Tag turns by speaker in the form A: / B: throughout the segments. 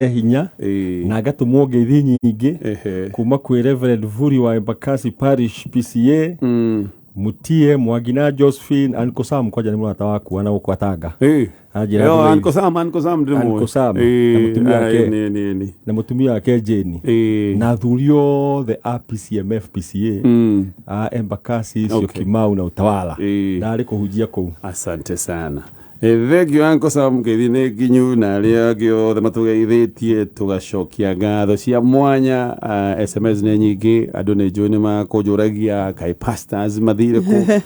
A: Hinya na ngatũmwo ngeithi nyingĩ kuma kwĩ Reverend Vuri wa Embakasi Parish PCA, Mutie Mwangi na Josephine. Uncle Sam kwanja nĩ mũrata wakwa na gũkũ Atanga. Anjĩra
B: Yo,
A: ndũgĩire.
B: Uncle Sam, Uncle Sam ndĩmũĩ.
A: Uncle Sam, na mũtumia wake.
B: Nĩ, nĩ, nĩ.
A: Na mũtumia wake Jane na athuri othe a PCMF PCA a Embakasi, Syokimau na Utawala. Ndarĩ kũhunjia kũu.
B: Asante sana. Thank you, Uncle Sam. Ngeithi nĩ nginyu na arĩa angĩ othe matũgeithĩtie, tũgacokia ngatho cia mwanya. SMS nĩ nyingĩ, andũ nĩ njũĩ nĩ makũnjũragia kaĩ pastors mathire kũ.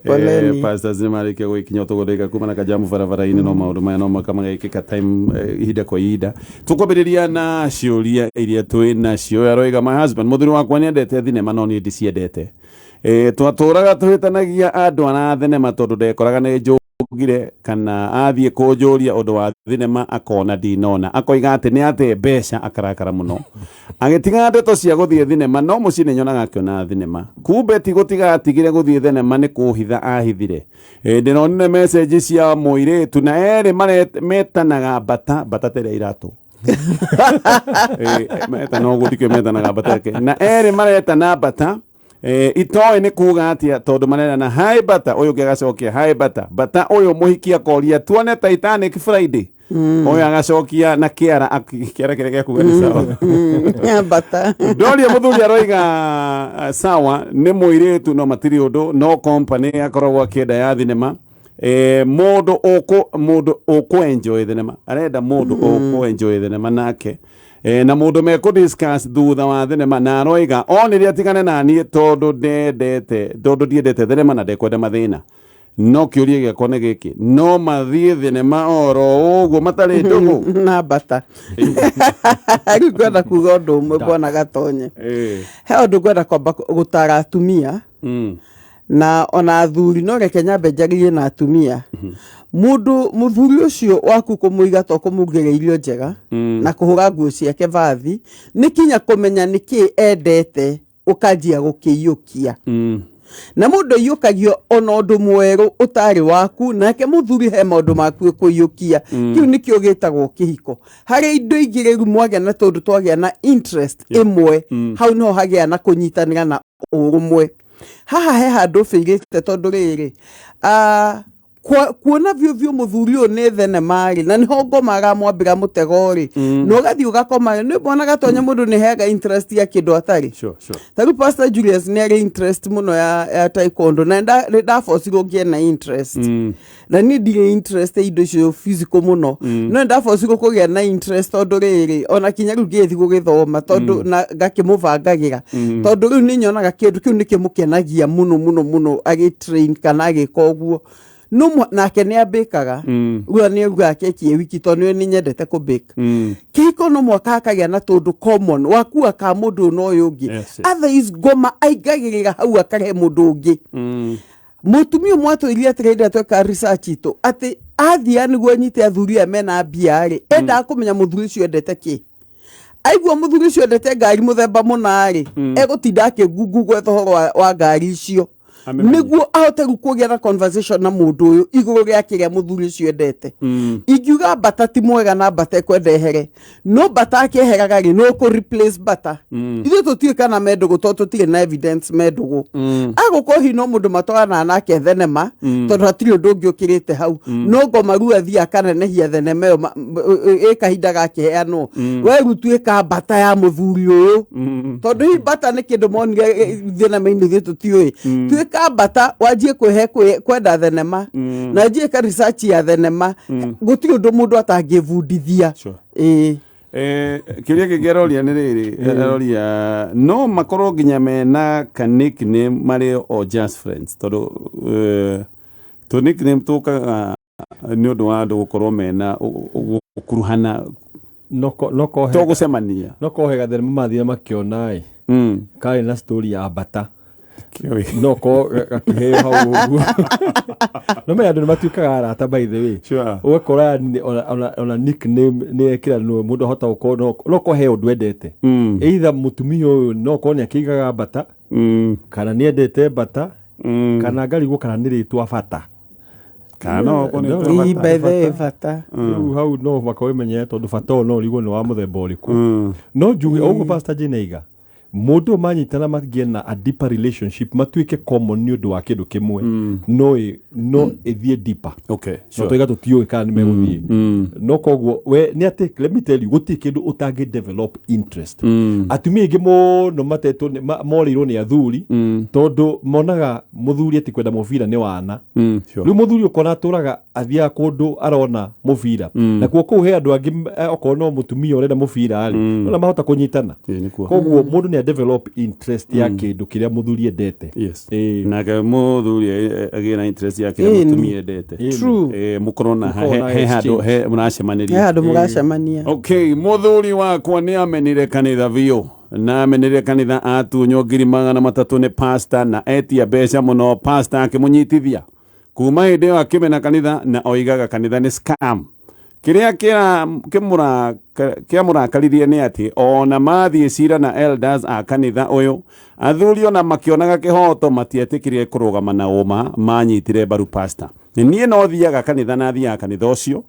C: Poleni.
B: Pastors nĩ marĩkia gwĩkinya tũgũthĩka kuma na kajamu barabara-inĩ, no maũndũ maya no maka magekĩka time, ihinda kwa ihinda. Tũkwambĩrĩria na ciũria iria twĩ nacio. Aroiga, "My husband, mũthuri wakwa, nĩ endete thinema no niĩ ndiciendete. Twatũraga tũhĩtanagia andũ ara thenema tondũ ndekoraga nĩ njũgire kana athiĩ kũnjũria ũndũ wa thinema akona ndinona, akoiga atĩ nĩ ate mbeca, akarakara mũno agĩtiga ndeto cia gũthiĩ thinema. No mũciĩ nĩ nyonaga akĩona thinema, kumbe ti gũtiga atigire gũthiĩ thinema, nĩ kũhitha ahithire. Ndĩronire message cia mũirĩtu na erĩ metanaga mbata mbata terĩa iratũ. Metana ũguo, ndikĩũĩ metanaga mbata yake na erĩ maretana mbata. Itoĩ nĩ kuga atĩa tondũ marerana, "Hi bata," ũyũ ũngĩ agacokia, "Hi bata bata." Ũyũ mũhiki akoria, "Tuone Titanic Friday?" Ũyũ agacokia na kĩara kĩara kĩrĩa gĩa kuga nĩ sawa.
C: Mbata.
B: Ndoria mũthuri aroiga, sawa nĩ mũirĩtu no matirĩ ũndũ, no company akoragwo akĩenda ya thinema. Mũndũ ũkũ enjoy thinema, arenda mũndũ ũkũ enjoy thinema nake, na mũndũ mekũ discuss thutha wa thinema. Na aroiga onire atigane na niĩ tondũ ndendete, tondũ ndiendete thinema na ndekwenda mathĩna. No kĩũria gĩakwa nĩ gĩkĩ, no mathiĩ thinema oro ũguo matarĩ ndũgũ?"
C: Na mbata rĩu ngwenda kuga ũndũ ũmwe, bwana Gatonye. He ũndũ ngwenda kwamba gũtara atumia na ona athuri, no reke nyambe njarĩrie na atumia. Mũndũ mũthuri ũcio waku kũmũiga to kũmũrugĩra irio njega na kũhũra nguo ciake vathi, nĩ kinya kũmenya nĩkĩ endete, ũkanjia gũkĩiyũkia. Na mũndũ aiyũkagio ona ũndũ mwerũ ũtarĩ waku, nake mũthuri he maũndũ maku ĩkũiyũkia. Kĩu nĩkĩo gĩtagwo kĩhiko. Harĩ indo ingĩ rĩu mwagĩa na tondũ twagĩa na interest ĩmwe, hau niho hagĩa na kũnyitanĩra na ũrũmwe. Haha he handũ bĩirĩte tondũ rĩrĩ, kuona biũ biũ mũthuri ũyũ nĩ thenema rĩ, na nĩho ngoma aramwambĩra mũtego rĩ, na ũgathiĩ ũgakoma nĩ mwana Gatonya. Mũndũ nĩ heaga interest ya kĩndũ atarĩ. Ta rĩu Pastor Julius nĩ arĩ interest mũno ya taekwondo, na nĩ ndabocirwo ngĩe na interest, na niĩ ndirĩ interest ya indo icio physical mũno, no nĩ ndabocirwo kũgĩa na interest tondũ rĩrĩ, ona kinya rĩu ngĩgĩthiĩ gũgĩthoma tondũ na ngakĩmũbangagĩra, tondũ rĩu nĩ nyonaga kĩndũ kĩu nĩkĩmũkenagia mũno mũno mũno agĩtrain kana agĩka ũguo. No nake nĩ ambĩkaga rĩu, nĩ augaga keki ĩ wiki tondũ nĩwe nĩ nyendete kũbake. Kĩhiko no mwaka hakagĩa na tũndũ common wakua ka mũndũ ũyũ na ũyũ ũngĩ. Otherwise ngoma aingagĩrĩra hau akarehe mũndũ ũngĩ. Mũtumia ũmwe atwĩrire atĩrĩ hĩndĩ ĩrĩa tweka research itũ atĩ athiaga nĩguo anyite athuri aya mena mbia rĩ, endaga kũmenya mũthuri ũcio endete kĩ. Aigua mũthuri ũcio endete ngari mũthemba mũna rĩ, egũtinda akĩngungu gwetha ũhoro wa ngari icio.
B: Amĩmenye.
C: Nĩguo ahote rĩu kũgĩa na conversation na mũndũ ũyũ igũrũ rĩa kĩrĩa mũthuri ũcio endete. Ingiuga mbata ti mwega na mbata ĩkwenda ehere, no mbata akĩeheraga rĩ, no kũ replace mbata. Ithuĩ tũtiũĩ kana me ndũgũ tondũ tũtirĩ na evidence me ndũgũ. Agũkorwo hihi no mũndũ matwaranaga nake thenema tondũ hatirĩ ũndũ ũngĩ ũkĩrĩte hau. No ngoma rĩu athiĩ akanenehia thenema ĩyo ĩ kahinda gakĩheanwo, we rĩu tuĩka mbata ya mũthuri ũyũ, tondũ hihi mbata nĩ kĩndũ monire thenema-inĩ, ithuĩ tũtiũĩ. Tuĩka mbata wanjie kwĩhe kwenda thenema na wanjie ka research ya thenema. Gũtirĩ ũndũ mũndũ atangĩbundithia. Ĩĩ.
B: Kĩũria kĩngĩ aroria nĩ rĩrĩ, aroria no makorwo nginya mena ka nickname marĩ o just friends, tondũ tũ nickname tũkaga nĩ ũndũ wa andũ gũkorwo mena gũkuruhana
A: no kohe
B: to gũcemania.
A: No kohe gathenema mathire makĩona ĩ karĩ na story ya mbata.
B: Kĩũĩ.
A: No ko gakĩheo hau ũguo, no menya andũ nĩ matuĩkaga arata, by the way. Ũgakora yani ona nickname nĩ ekĩranwo, mũndũ ahota gũkorwo no korwo he ũndũ endete. Either mũtumia ũyũ no korwo nĩ akĩigaga mbata kana nĩ endete mbata kana ngarigwo kana nĩ rĩtwa bata.
B: Kana no okorwo nĩ
A: No,
B: bata.
C: Ii, by the way, bata.
A: Rĩu hau no mũhaka wĩmenye tondũ bata ũyũ no ũrigwo nĩ wa mũthemba ũrĩkũ. No njuge o ũguo Pastor Jane aiga, mũndũ ũyũ manyitana magĩe na a deeper relationship, matuĩke common nĩ ũndũ wa kĩndũ kĩmwe, no ĩthiĩ deeper. No twaiga tũtiũĩ kana nĩ megũthiĩ, no koguo we nĩ atĩ, let me tell you, gũtirĩ kĩndũ ũtangĩ develop interest. Atumia aingĩ mũno matetwo morĩirwo nĩ athuri tondũ monaga mũthuri atĩ kwenda mũbira nĩ wana. Rĩu mũthuri ũkona atũraga athiaga kũndũ arona mũbira, nakuo kũu he andũ angĩ, okorwo no mũtumia ũrenda mũbira rĩ, ona mahota kũnyitana.
B: Ĩĩ, nĩkuo.
A: Koguo mũndũ nĩ a develop interest ya kĩndũ kĩrĩa mũthuri endete.
B: Nake mũthuri agĩe na interest ya kĩrĩa mũtumia endete. Mũkorwo na
A: Mũkorwo na
B: he handũ
A: exchange.
B: he mũracemanĩria.
C: He handũ mũracemania.
B: Okay, mũthuri wakwa nĩ amenire kanitha biũ, na amenire kanitha atunywo 300,000 nĩ pastor na etia mbeca mũno, pastor akĩmũnyitithia. Kuma hĩndĩ ĩyo akĩmena kanitha na oigaga kanitha nĩ scam. Kĩrĩa kĩamũrakaririe nĩ atĩ ona mathiĩ cira na elders a kanitha ũyũ, athuri ona makĩonaga kĩhoto matietĩkĩrire kũrũgama na ũma, manyitire mbaru pastor. Niĩ no thiaga kanitha na thiaga kanitha ũcio,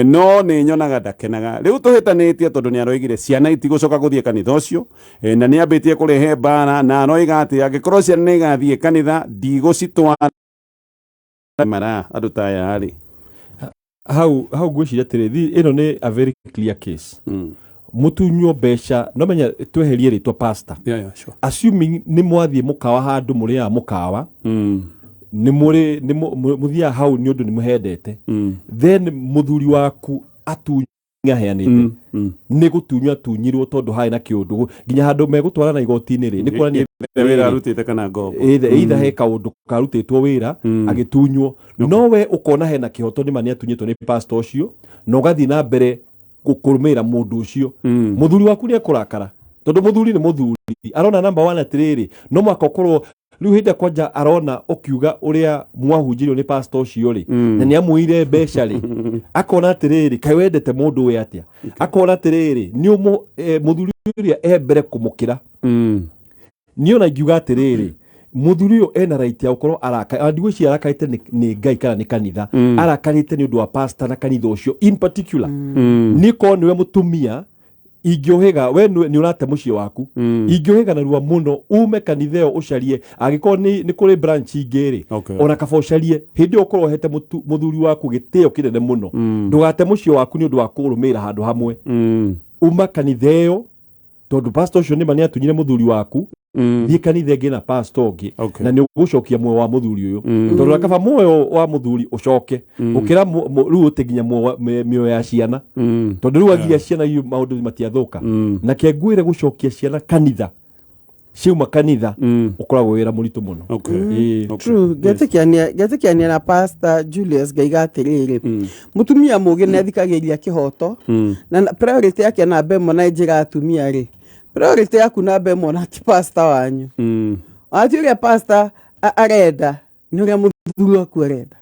B: no nĩ nyonaga ndakenaga. Rĩu tũhĩtanĩtie tondũ nĩ aroigire ciana itigũcoka gũthiĩ kanitha ũcio, na nĩ ambĩtie kũrehe mbara, na aroiga atĩ angĩkorwo ciana nĩ igathiĩ kanitha ndigũcitwara. Mara andũ ta aya rĩ.
A: Hau ngwĩciria atĩrĩ, ĩno nĩ a very clear case. Mũtunywo mbeca, no menya tweherie rĩtwa pastor.
B: Yeah, yeah, sure.
A: Assuming nĩ mwathiĩ mũkawa handũ mũrĩaga mũkawa, nĩ mũrĩ nĩ mũthiaga hau nĩ ũndũ nĩ mũhendete, then mũthuri waku atunya aheanĩte nĩ gũtunywo atunyirwo tondũ harĩ na kĩũndũ nginya handũ megũtwarana igoti-inĩ rĩ, nĩ kuonania
B: Wĩra arutĩte kana ngombo.
A: Either he kaũndũ karutĩtwo wĩra agĩtunywo, no we ũkona hena kĩhoto, nĩ ma nĩ atunyĩtwo nĩ pastor ũcio, na ũgathiĩ na mbere kũrũmĩrĩra mũndũ ũcio, mũthuri waku nĩ ekũrakara tondũ mũthuri nĩ mũthuri. Arona number one atĩrĩrĩ, no mwaka ũkorwo rĩu hĩndĩ ĩrĩa kwanja arona ũkiuga ũrĩa mwahunjĩirio nĩ pastor ũcio rĩ, na nĩ amũire mbeca rĩ, akona atĩrĩrĩ, kaĩ wendete mũndũ ũyũ atĩa? Akona atĩrĩrĩ, nĩ mũthuri ũrĩa e mbere kũmũkĩra. Niĩ ona ingiuga atĩrĩrĩ, mũthuri ũyũ ena right ya gũkorwo araka, ona ndigwĩciria arakarĩte nĩ Ngai kana nĩ kanitha, arakarĩte nĩ ũndũ wa pastor na kanitha ũcio in particular. Niĩ korwo nĩwe mũtumia ingĩũhĩga, we nĩ ũrate mũciĩ waku, ingĩũhĩga narua mũno ume kanitha ĩyo, ũcarie angĩkorwo nĩ kũrĩ branch ingĩ rĩ, ona kaba ũcarie. Hĩndĩ ĩyo ũkorwo ũhete mũthuri waku gĩtĩo kĩnene mũno. Ndũgate mũciĩ waku nĩ ũndũ wa kũrũmĩrĩra handũ hamwe. Uma kanitha ĩyo tondũ pastor ũcio nĩma nĩ atunyire mũthuri waku. Thiĩ kanitha ĩngĩ na pastor ũngĩ, na nĩ ũgũcokia muoyo wa mũthuri ũyũ, tondũ na kaba muoyo wa mũthuri ũcoke gũkĩra rĩu ũte nginya mĩoyo ya ciana, tondũ rĩu agiria ciana iu maũndũ matiathũka. Na ke ngwĩre, gũcokia ciana kanitha ciauma kanitha ũkoragwo wĩra mũritũ mũno.
C: True. Ngetĩkiania na Pastor Julius, ngaiga atĩrĩrĩ, mũtumia mũgĩ nĩ athikagĩrĩria kĩhoto na priority yake namba ĩmwe. Na njĩra atumia rĩ, priority yaku namba ĩmwe na ti pastor wanyu, ona ti ũrĩa pastor arenda, nĩ ũrĩa mũthuri waku arenda.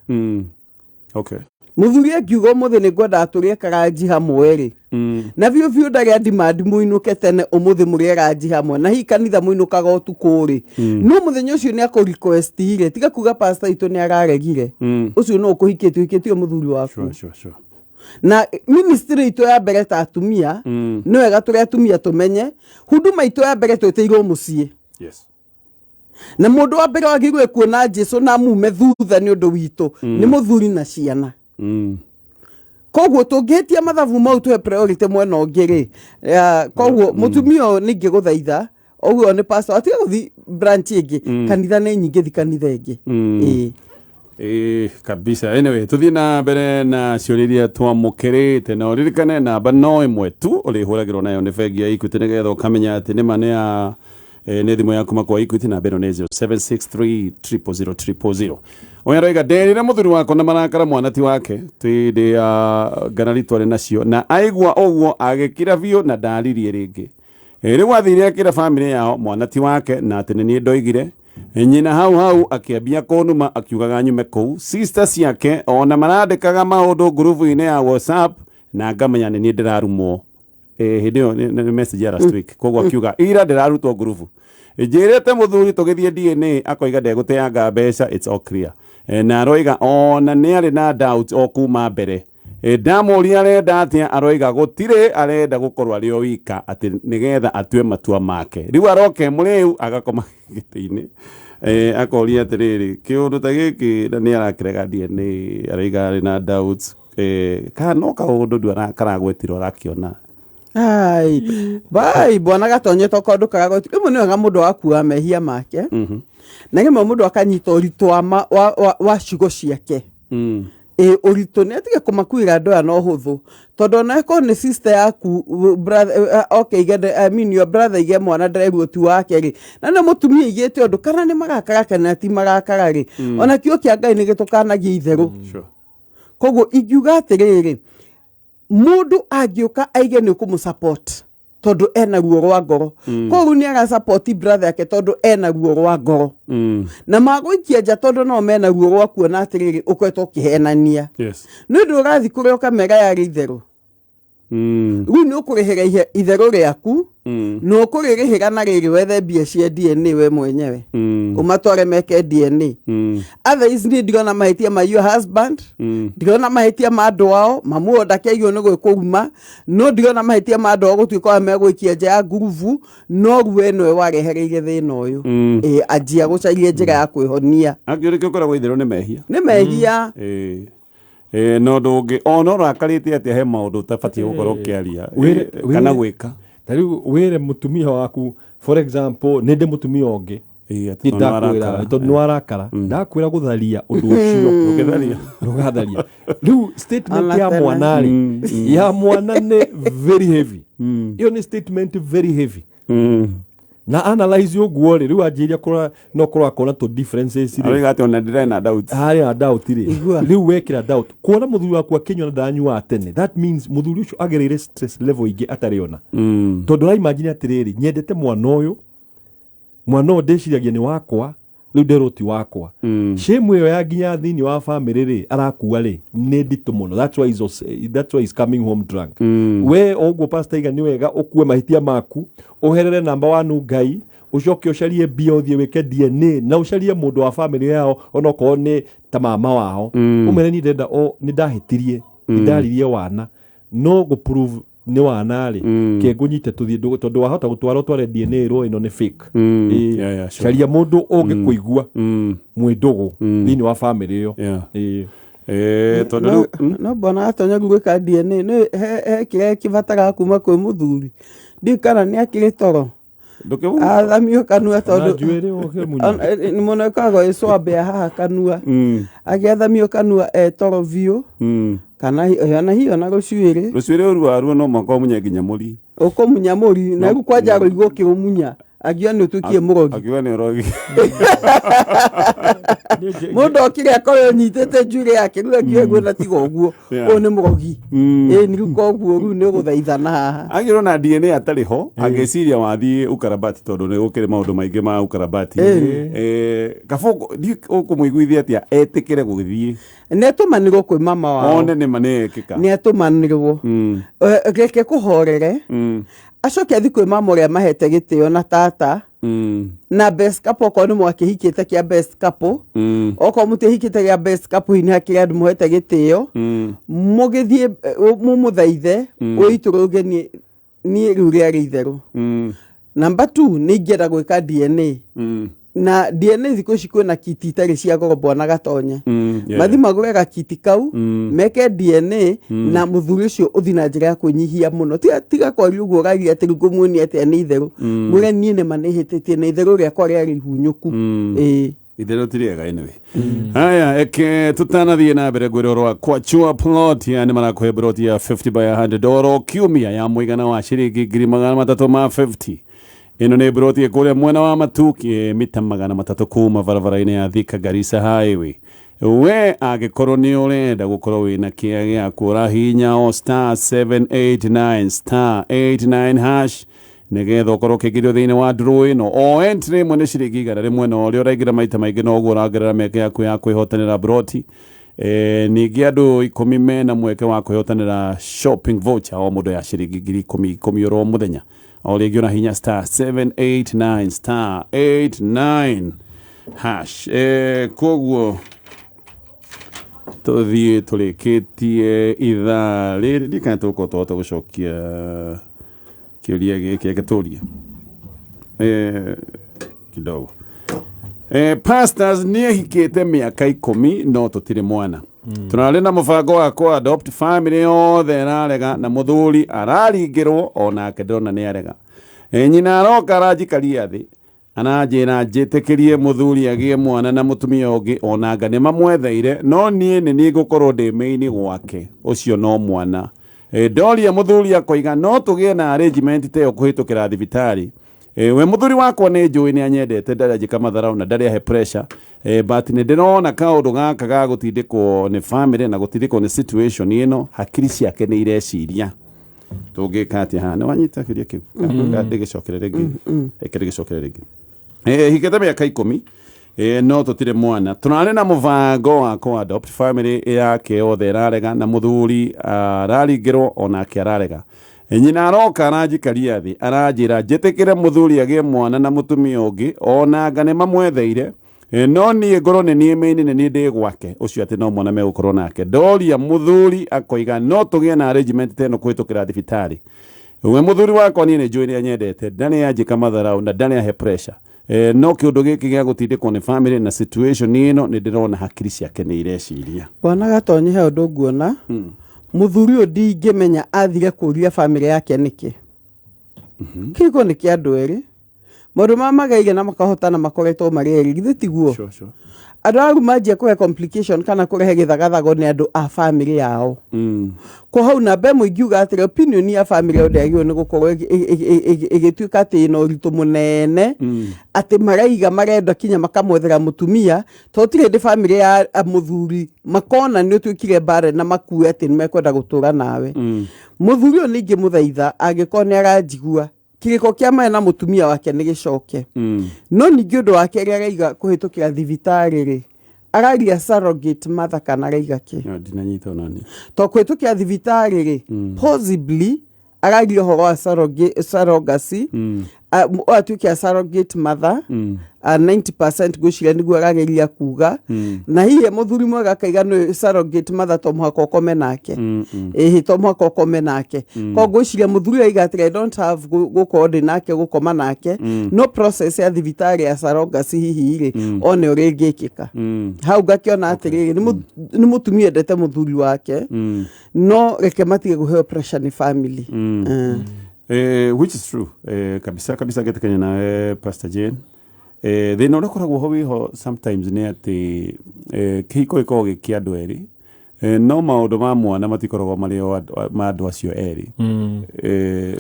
C: Mũthuri akiuga ũmũthĩ nĩ ngwendaga tũrĩe karanji hamwe rĩ, na biũ biũ ndarĩa demand mũinũke tene ũmũthĩ mũrĩe ranji hamwe, na hihi kanitha mũinũkaga ũtukũ rĩ, no mũthenya ũcio nĩ akũ request rĩ, tiga kuga pastor itũ nĩ araregire. Ũcio no ũkũhikĩtie, ũhikĩtio mũthuri waku.
B: Sure, sure, sure.
C: Na ministry itũ ya mbere ta atumia, nĩ wega tũrĩ atumia tũmenye huduma itũ ya mbere twĩtĩirwo mũciĩ. Na mũndũ wa mbere wagĩrĩirwo kuona Jesu na mume thutha nĩ ũndũ witũ nĩ mũthuri na ciana. Koguo tũngĩhĩtia mathabu mau tũhe priority mwena ũngĩ rĩ, koguo mũtumia ũyũ ningĩ gũthaitha ũguo nĩ pastor atiga gũthi branch ĩngĩ, kanitha nĩ nyingĩ, thi kanitha ĩngĩ. Ĩĩ.
B: Ĩĩ kabisa. Anyway, tuthiĩ na mbere na ciũria iria twamũkĩrĩte, na ũririkane namba no ĩmwe tu ũrĩhũragĩrwo nayo nĩ bengi ya Equity nĩgetha ũkamenya atĩ nĩma nĩ ya nĩ thimũ ya kuma kwa Equity. Namba ĩno nĩ 0763 000 000. Ũyũ aroiga, nderire mũthuri wakwa na marakara mwana ti wake, twĩ ya ngarari twarĩ nacio, na aigua ũguo agĩkira biũ na ndaririe rĩngĩ. Rĩu athire akĩra bamĩrĩ yao mwana ti wake na atĩ nĩ niĩ ndoigire. Nyina hau hau akĩambia kũnuma akiugaga nyume kũu. Sister ciake ona marandĩkaga maũndũ ngurubu-inĩ ya WhatsApp na ngamenya nĩ niĩ ndĩrarumwo. Hĩndĩ ĩyo nĩ message ya last week, koguo akiuga ira ndĩrarutwo ngurubu, njĩrĩte mũthuri tũgĩthiĩ DNA, akoiga ndegũteanga mbeca. It's all clear. Na aroiga ona nĩ arĩ na doubt o kuma mbere. Ndamũria arenda atĩa, aroiga gũtirĩ, arenda gũkorwo arĩ o wika atĩ nĩgetha atue matua make. Rĩu aroke mũrĩu agakoma gĩtĩ-inĩ. Akoria atĩrĩrĩ, kĩũndũ ta gĩkĩ na nĩ arakĩrega DNA, aroiga arĩ na doubts. Kana no kaũndũ ndu karagwetirwo arakĩona.
C: Ai, bai bwana Gatonye, to kaũndũ karagweti rĩmwe nĩ wega mũndũ agakua mehia make, na rĩmwe mũndũ akanyita ũritũ wa ciugo ciake. Ĩ ũritũ nĩ atige kũmakuĩra andũ aya na ũhũthũ, tondũ ona ĩkorwo nĩ sister yaku, brother, okay, igende, I mean your brother, ige mwana ndĩraigua ti wake rĩ, na nĩ mũtumia igĩte ũndũ, kana nĩ marakara kana ti marakara rĩ, ona kĩo kĩa Ngai nĩ gĩtũkanagia itherũ. Koguo ingiuga atĩrĩrĩ, mũndũ angĩũka aige nĩ ũkũmũ support tondũ ena ruo rwa ngoro, koguo nĩ ara support brother yake tondũ ena ruo rwa ngoro, na magũikia nja tondũ no mena ruo rwa kuona atĩrĩrĩ, ũkoretwo ũkĩhenania. Nĩ ũndũ ũrathiĩ kũrĩa ũkamera yarĩ itherũ. Rĩu nĩ ũkũrĩhĩra itherũ rĩaku, na ũkũrĩrĩhĩra na rĩrĩ wethe mbia cia DNA we mwenyewe, ũmatware meke DNA. Otherwise niĩ ndirona mahĩtia ma your husband, ndirona mahĩtia ma andũ ao mamu o ndakĩaigwo nĩ gwĩkũruma, no ndirona mahĩtia ma andũ ao gũtuĩka wa megũikia nja ya ngurubu, no ruo ĩno warehereire thĩna ũyũ. Ĩ anjia gũcaria njĩra ya kwĩhonia.
B: Angĩ ũrĩkĩ ũkoragwo itherũ nĩ mehia.
C: Nĩ mehia.
B: No ndũngĩ ona ũrakarĩte atĩa, he maũndũ ũtabatiĩ gũkorwo ũkĩaria kana gwĩka.
A: Ta rĩu wĩre mũtumia waku, for example, nĩ ndĩ mũtumia ũngĩ.
B: Atĩ
A: Nĩ
B: tondũ
A: ndakwĩra
B: nĩwarakara.
A: Tondũ nĩ warakara, ndakwĩra gũtharia ũndũ ũcio.
B: Ndũngĩtharia.
A: Ndũgatharia. Rĩu statement
C: Ona
A: ya
C: tene.
A: mwana rĩ, ya mwana nĩ very heavy. Ĩyo nĩ statement very heavy. Na analyze ũguo rĩ, rĩu anjĩria kũrora no kũrora akona tũ differences rĩ.
B: Aroiga atĩ ona ndĩrĩ na doubt.
A: Harĩ na doubt rĩ.
C: Igua.
A: Rĩu wekĩra doubt, kuona mũthuri waku akĩnyua na ndanyuaga tene, that means mũthuri ũcio agereire stress level ingĩ atarĩ ona, tondũ ũraimagine atĩrĩrĩ, nyendete mwana ũyũ, mwana ũyũ ndĩciragia nĩ wakwa, rĩu nderwo ti wakwa. Shame ĩyo ya nginya thĩinĩ wa family rĩ, arakua rĩ, nĩ nditũ mũno. That's why he's coming home drunk. We ũguo pastor iga nĩ wega ũkue mahĩtia maku, ũherere namba wanu Ngai, ũcoke ũcarie mbia, ũthiĩ wĩke DNA, na ũcarie mũndũ wa family yao, onokorwo nĩ ta mama wao, ũmere niĩ ndĩrenda o nĩ ndahĩtirie, nĩ ndaririe wana, no gũ prove nĩ wana rĩ, kĩngũnyite tũthiĩ tondũ wahota gũtwara ũtware DNA ĩrwo ĩno nĩ fake.
B: Yeah, sure.
A: Caria mũndũ ũngĩkũigua mwĩ ndũgũ thĩinĩ wa family ĩyo.
B: Tondũ
C: No,
B: rĩu
C: no mbona Gatonya gwĩka DNA nĩ he kĩrĩa kĩbataraga kuma kwĩ mũthuri, ndiũĩ kana nĩ akĩrĩ toro
B: ndũkĩbu
C: athamio kanua
A: Na
C: tondũ
A: njuĩrĩ ũkĩmunya.
C: Nĩ mũno ĩkoragwo ĩ swab ya haha kanua, agĩathamio kanua e toro biũ, kana ona hiyo na rũcuĩrĩ.
B: Rũcuĩrĩ ũru waruo no mũhaka ũmunye nginya mũri.
C: Ũkũmunya mũri na rĩu kwanja rũigũ ũkĩũmunya angiuga nĩ ũtuĩkie mũrogi.
B: Akiuga nĩ ũrogi.
C: Mũndũ okire akorwo ũnyitĩte njuĩrĩ yake, rĩu akiuga guo na tiga ũguo. Ũyũ nĩ mũrogi. Ĩ nĩ rĩu koguo rĩu nĩ ũgũthaithana haha.
B: Agĩrwo na DNA atarĩ ho, agĩciria wathiĩ ukarabati, tondũ nĩ gũkĩrĩ maũndũ maingĩ ma ukarabati. Kabongo ũkũmũiguithia atĩa etĩkĩre gũgĩthiĩ?
C: Nĩ atũmanĩrwo kwĩ mama wao.
B: One nĩ ma nĩ ekĩka.
C: Nĩ atũmanĩrwo. Reke kũhorere, acoke athiĩ kwĩ mama ũrĩa mahete gĩtĩo na tata na best couple, okorwo nĩ mwakĩhikĩte kĩa best couple. Okorwo mũtiahikĩte gĩa best couple, hihi nĩ hakĩrĩ andũ mũhete gĩtĩo, mũgĩthiĩ mũmũthaithe ũitũrũge niĩ rĩu rĩarĩ itherũ. Number two, nĩ ingĩenda gwĩka DNA. Na DNA thikũ ici kwĩna kiti itarĩ cia goro, bwana Gatonye. Mathi magũre gakiti kau, meke DNA, na mũthuri ũcio ũthi na njĩra ya kwĩnyihia mũno. Tiga kwaria ũguo ũragia atĩ rĩu ngũmuonia atĩa nĩ itherũ. Mwĩre niĩ nĩma nĩ hĩtĩtie na itherũ rĩakwa rĩarĩ ihunyũku. Ĩĩ.
B: Itherũ ti rĩega. Anyway, haya, eke tutanathiĩ na mbere, ngwĩra ũhoro wa Kwachua plot ya nĩ marakũhe plot ya 50 by 100 oro kiumia ya mũigana wa ciringi 350,000 ma 50. Ĩno nĩ plot ĩ kũrĩa mwena wa Matuki, mita 300 kuma barabara-inĩ ya Thika Garissa Highway. We angĩkorwo nĩ ũrenda gũkorwo wĩna kĩa gĩaku, ũrahihinya o *789 *89# nĩgetha ũkorwo ũkĩingĩrio thĩinĩ wa draw ĩno. O entry ĩmwe nĩ ciringi 100, na ũrĩa ũraingĩra maita maingĩ noguo ũrongerera mĩeke yaku ya kwĩhotanĩra broti. Ningĩ andũ 10 mena mweke wa kwĩhotanĩra shopping voucher o mũndũ ya ciringi 10,000 10,000 oro mũthenya. O rĩngĩ ũrahinya *789 *89# koguo Tũthiĩ tũrĩkĩtie ithaa rĩrĩ, ndikana tũgũkorwo twahota gũcokia kĩũria gĩkĩ, reke tũrie kidogo. Pastors, nĩ ehikĩte mĩaka 10 no tũtirĩ mwana. Tũrarĩ na mũbango wa kũ adopt, family yothe ĩrarega na mũthuri araringĩrwo onake ndĩrona nĩ arega. Nyina aroka aranjikaria thĩ, aranjĩra njĩtĩkĩrie mũthuri agĩe mwana na mũtumia ũngĩ, onanga nĩ mamwetheire, no niĩ nĩ niĩ ngũkorwo ndĩ main gwake, ũcio no mwana. Ndoria mũthuri akoiga no tũgĩe na arrangement ta ĩyo kũhĩtũkĩra thibitarĩ. We mũthuri wakwa nĩ njũĩ nĩ anyendete, ndarĩ anjĩka matharau na ndarĩ ahe pressure, but nĩ ndĩrona kaũndũ gaka ga gũtindĩkwo nĩ family na gũtindĩkwo nĩ situation ĩno, hakiri ciake nĩ ireciria. Tũngĩka atĩa haha? Nĩ wanyita kĩũria kĩu? Ndĩgĩcokere rĩngĩ, reke ndĩgĩcokere rĩngĩ. Hikĩte mĩaka 10, no tũtirĩ mwana. Tũrarĩ na mũbango wa kũ adopt, family yake yothe ĩrarega na mũthuri araringĩrwo onake ararega. Nyina aroka aranjikaria thĩ, aranjĩra njĩtĩkĩre mũthuri agĩe mwana na mũtumia ũngĩ, onanga nĩ mamwetheire, no niĩ ngorwo nĩ niĩ main, nĩ niĩ ndĩ gwake, ũcio atĩ no mwana megũkorwo nake. Ndoria mũthuri akoiga no tũgĩe na arrangement ta ĩno kũhĩtũkĩra thibitarĩ. We mũthuri wakwa niĩ nĩ njũĩ nĩ anyendete, ndarĩ anjĩka matharau na ndarĩ ahe pressure, no kĩũndũ gĩkĩ gĩa gũtindĩkwo nĩ family na situation ĩno, nĩ ndĩrona hakiri ciake nĩ ireciria.
C: Bwana Gatonyi, he ũndũ nguona. Mũthuri ũyũ ndingĩmenya athire kũria family yake nĩkĩ. Kĩhiko nĩ kĩa andũ erĩ, maũndũ maya magaire na makahotana makoretwo marĩ erĩ, githĩ tiguo?
B: Sure.
C: Andũ a rĩu manjia kũhe complication kana kũrehe gĩthagathago nĩ andũ a family yao. Kwa hau namba ĩmwe ingiuga atĩrĩ, opinion ya family yao ndĩagĩrĩirwo nĩ gũkorwo ĩgĩtuĩka atĩ ĩna ũritũ mũnene, atĩ maraiga marenda kinya makamwethera mũtumia, tondũ tirĩ hĩndĩ family ya mũthuri makona nĩ ũtuĩkire mbara na makue atĩ nĩ mekwenda gũtũra nawe. Mũthuri ũyũ ningĩ mũthaitha, angĩkorwo nĩ aranjigua, kĩrĩko kĩa maya na mũtumia wake nĩ gĩcoke. No ningĩ ũndũ wa kerĩ, araiga kũhĩtũkĩra thibitarĩ rĩ, araria surrogate mother kana araiga kĩ?
B: No, ndinanyita onani.
C: To kũhĩtũkĩra thibitarĩ rĩ, possibly araria ũhoro wa surrogacy, o atuĩke a surrogate mother, 90% ngwĩciria nĩguo arageria kuga. Na hihi mũthuri mwega akaiga nĩ surrogate mother, to mũhaka ũkome nake. Ĩhĩ, to mũhaka ũkome nake. Ko ngwĩciria mũthuri aiga atĩrĩ, I don't have gũkorwo ndĩ nake, gũkoma nake, no process ya thibitarĩ ya surrogacy hihi rĩ, one ũrĩa ĩngĩkĩka. Hau ngakĩona atĩrĩrĩ, nĩ mũtumia endete mũthuri wake, no reke matige kũheo pressure nĩ family.
B: Which is true, kabisa kabisa, ngetikania nawe Pastor Jane. Thĩna ũrĩa ũkoragwo ho wĩho sometimes nĩ atĩ kĩhiko gĩkoragwo gĩ kĩa andũ erĩ, no maũndũ ma mwana matikoragwo marĩ o ma andũ acio erĩ.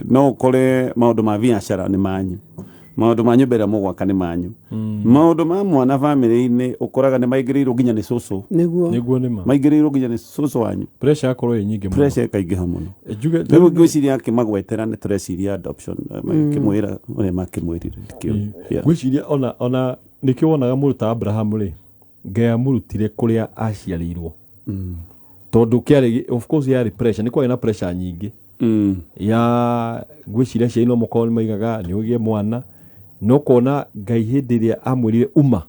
B: No ũkore maũndũ ma biacara nĩ manyu, maũndũ ma nyũmba ĩrĩa mũgwaka nĩ manyu, maũndũ ma mwana bamĩrĩ-inĩ ũkoraga nĩ maingĩrĩirwo nginya nĩ cũcũ.
C: Nĩguo.
A: Nĩguo nĩ ma.
B: Maingĩrĩirwo nginya nĩ cũcũ wanyu.
A: Pressure yakorwo ĩ nyingĩ mũno.
B: Pressure ĩkaingĩha mũno.
A: Njuge
B: Rĩu ngwĩciria akĩmagwetera nĩ tũreciria adoption, makĩmwĩra ũrĩa makĩmwĩrire ndikĩũĩ. Yeah.
A: Ngwĩciria ona nĩkĩo wonaga mũndũ ta Abraham rĩ, Ngai amũrutire kũrĩa aciarĩirwo, tondũ kĩarĩ, of course yarĩ pressure, nĩ kwarĩ na pressure nyingĩ ya ngwĩciria ciai no mũkorwo nĩ maigaga nĩ ũgĩe mwana, no kona Ngai hĩndĩ ĩrĩa amwĩrire uma,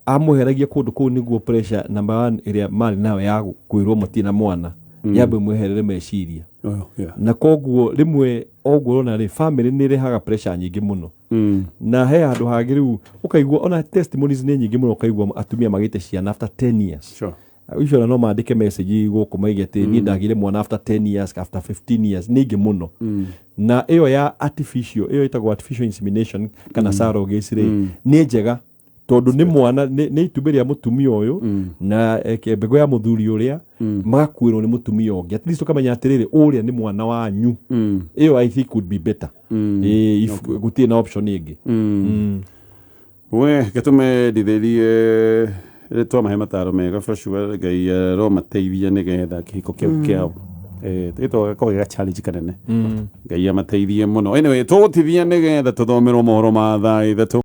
A: amweheragia kũndũ kũu nĩguo pressure number one ĩrĩa marĩ nayo ya kwĩrwo matirĩ na mwana yambe mweherere meciria.
B: Oh, yeah.
A: Na koguo rĩmwe oguo ũrona rĩ, family nĩ ĩrehaga pressure nyingĩ mũno. Na he handũ hangĩ rĩu ũkaigua ona testimonies nĩ nyingĩ mũno, ũkaigua atumia magĩte ciana after 10 years. Icio ona no mandĩke message gũkũ maige atĩ niĩ ndagire mwana after 10 years, after 15 years, nĩ ingĩ mũno. Na ĩyo ya artificial, ĩyo ĩtagwo artificial insemination kana surrogacy rĩ, nĩ njega tondũ nĩ mwana nĩ itumbĩ rĩa mũtumia ũyũ na mbegũ ya mũthuri ũrĩa, magakuĩrwo nĩ mũtumia ũngĩ. At least ũkamenya atĩrĩrĩ, ũrĩa nĩ mwana wanyu. Ĩyo I think would be better, if gũtirĩ na option ĩngĩ.
B: We gĩtũme ndithĩrie twamahe mataro mega, for sure Ngai aromateithia nĩgetha kĩhiko kĩu kĩao gĩtwa gakorwo gĩ challenge kanene. Ngai amateithie mũno. Anyway, tũgũtithia nĩgetha tũthomerwo mohoro ma thaa 3.